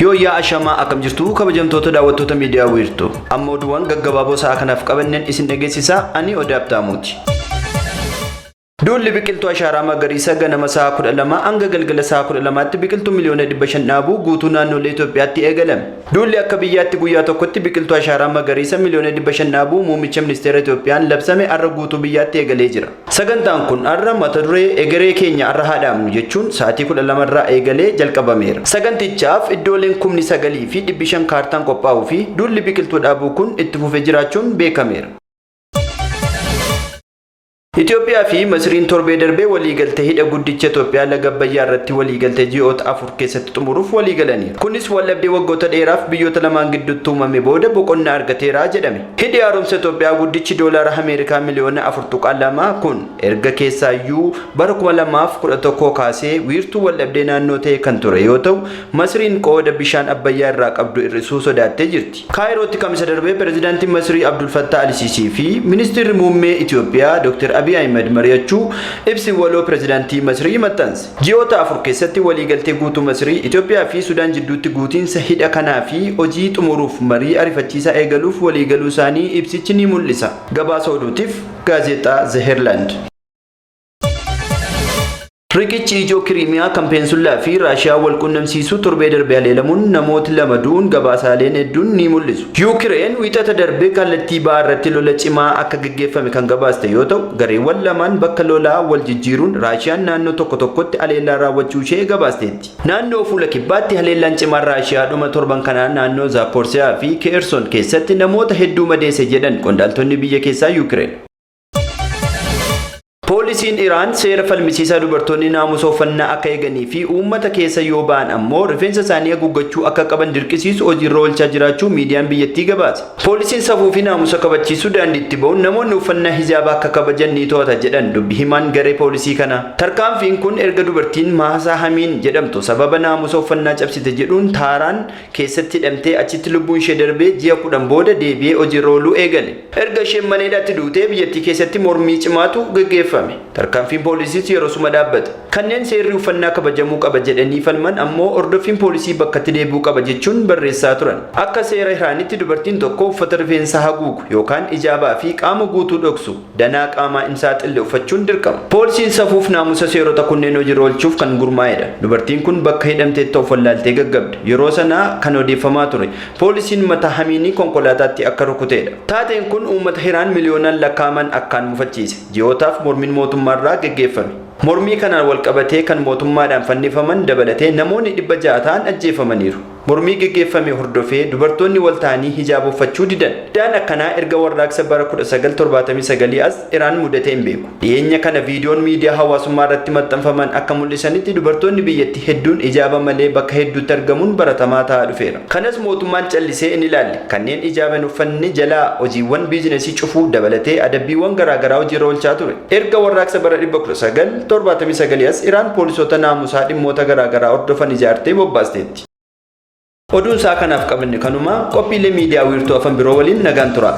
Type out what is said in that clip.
Yooyyaa ashamaa akkam jirtu kabajamtoota daawwattoota miidiyaa wiirtuu. Amma oduuwwan gaggabaaboo sa'a kanaaf qabanneen isin dhageessisaa ani Odaa Abtaamuuti. Duulli biqiltuu ashaaraa magariisa ganama sa'a 12 hanga galgala sa'a 12tti biqiltuu miliyoona 500 dhaabuu guutuu naannolee Itoophiyaatti eegalame. Duulli akka biyyaatti guyyaa tokkotti biqiltuu ashaaraa magariisa miliyoona 500 dhaabuu muummicha ministeera Itoophiyaan labsame har'a guutuu biyyaatti eegalee jira. Sagantaan kun har'a mata duree egeree keenya har'a haa dhaabnu jechuun sa'aatii 12 irraa eegalee jalqabameera. Sagantichaaf iddooleen kumni 9 fi dhibbi 5 kaartaan qophaa'uu fi duulli biqiltuu dhaabuu kun itti fufee jiraachuun beekameera. Itoophiyaa fi Masriin torbee darbee waliigaltee hidha guddicha Itoophiyaa laga Abbayyaa irratti waliigaltee ji'oota 4 keessatti xumuruuf waliigalaniiru. Kunis waldhabdee waggoota dheeraaf biyyoota lamaan gidduutti uumame booda boqonnaa argateera jedhame. Hidhi haaromsa Itoophiyaa guddichi doolaara Ameerikaa miliyoona 4.2 kun erga keessaayyuu bara 2011 kaasee wiirtuu waldhabdee naannoo ta'e kan ture yoo ta'u, Masriin qooda bishaan Abbayyaa irraa qabdu hir'isuu sodaattee jirti. Kaayirootti Kamisa darbe Pirezidaantiin Masrii Abdul Fattah Al-Siisii fi Ministirri Muummee Itoophiyaa Dr. Abiy Ahimad mari'achuu ibsi waloo Pirezidaantii Masrii maxxanse. Ji'oota 4 keessatti waliigaltee guutuu Masrii, Itoophiyaa fi Sudaan jidduutti guutiinsa hidha kanaa fi hojii xumuruuf marii arifachiisaa eegaluuf waliigaluu isaanii ibsichi ni mul'isa. Gabaasa oduutiif Gaazexaa The Herald. Riqichi ijoo Kiriimiyaa kan Peensullaa fi Raashiyaa wal qunnamsiisu torbee darbe haleelamuun namooti 2 du'uun gabaasaaleen hedduun ni mul'isu. Yuukireen Wiixata darbe kallattii bahaa irratti lola cimaa akka gaggeeffame kan gabaaste yoo ta'u, gareewwan lamaan bakka lolaa wal jijjiiruun Raashiyaan naannoo tokko tokkotti haleellaa raawwachuu ishee gabaasteetti. Naannoo fuula kibbaatti haleellaan cimaan Raashiyaa dhuma torban kanaa naannoo Zaappoorsiyaa fi Keerson keessatti namoota hedduu madeesse jedhan qondaaltonni biyya keessaa Yuukireen. Poolisiin Iraan seera falmisiisaa dubartoonni naamusa uffannaa akka eeganii fi uummata keessa yoo ba'an ammoo rifeensa isaanii haguuggachuu akka qaban dirqisiisu hojiirra oolchaa jiraachuu miidiyaan biyyattii gabaase. Poolisiin safuu fi naamusa kabachiisu daandiitti ba'uun namoonni uffannaa hijaabaa akka kabajan ni to'ata jedhan dubbi himaan garee poolisii kanaa. Tarkaanfiin kun erga dubartiin Maahasaa Hamiin jedhamtu sababa naamusa uffannaa cabsite jedhuun Taaraan keessatti hidhamtee achitti lubbuun ishee darbee ji'a 10 booda deebi'ee hojiirra ooluu eegale. Erga isheen mana hidhaatti duutee biyyattii keessatti mormii cimaatu geggeeffame. Tarkaanfiin poolisiis yerosuma dhaabbate. Kanneen seerri uffannaa kabajamuu qaba jedhanii falman ammoo hordoffiin poolisii bakkatti deebi'uu qaba jechuun barreessaa turan. Akka seera Iraanitti dubartiin tokko uffata rifeensa haguugu yookaan ijaabaa fi qaama guutuu dhoksu danaa qaamaa hin saaxille uffachuun dirqama. Poolisiin safuuf naamusa seerota kunneen hojiirra oolchuuf kan gurmaa'edha. Dubartiin kun bakka hidhamtetti of wallaaltee gaggabde. Yeroo sana kan odeeffamaa ture Poolisiin mataa Hamiinii konkolaataatti akka rukuteedha. Taateen kun uummata Iraan miliyoonaan lakkaa'aman akkaan mufachiise. Ji'ootaaf mormiin mootummaarraa geggeeffame. Mormii kanaan walqabatee kan mootummaadhaan fannifaman dabalatee namoonni 600 ta'an ajjeefamaniiru. Mormii geggeeffame hordofee dubartoonni wal ta'anii hijaaba uffachuu didan. Diddaan akkanaa erga warraaqsa bara 1979 as Iraan mudatee hin beeku. Dhiyeenya kana viidiyoon miidiyaa hawaasummaa irratti maxxanfaman akka mul'isanitti dubartoonni biyyattii hedduun ijaaba malee bakka hedduutti argamuun baratamaa ta'aa dhufeera. Kanas mootummaan callisee hin ilaalle. Kanneen ijaaba hin uffanne jalaa hojiiwwan biizinasii cufuu dabalatee adabbiiwwan garaa garaa hojiirra oolchaa ture. Erga warraaqsa bara 1979 as Iraan poolisoota naamusaa dhimmoota garaa garaa hordofan ijaartee bobbaasteetti. Oduun sa'a kanaaf qabanne kanuma. Qophiilee miidiyaa wiirtuu hafan biroo waliin nagaan turaa.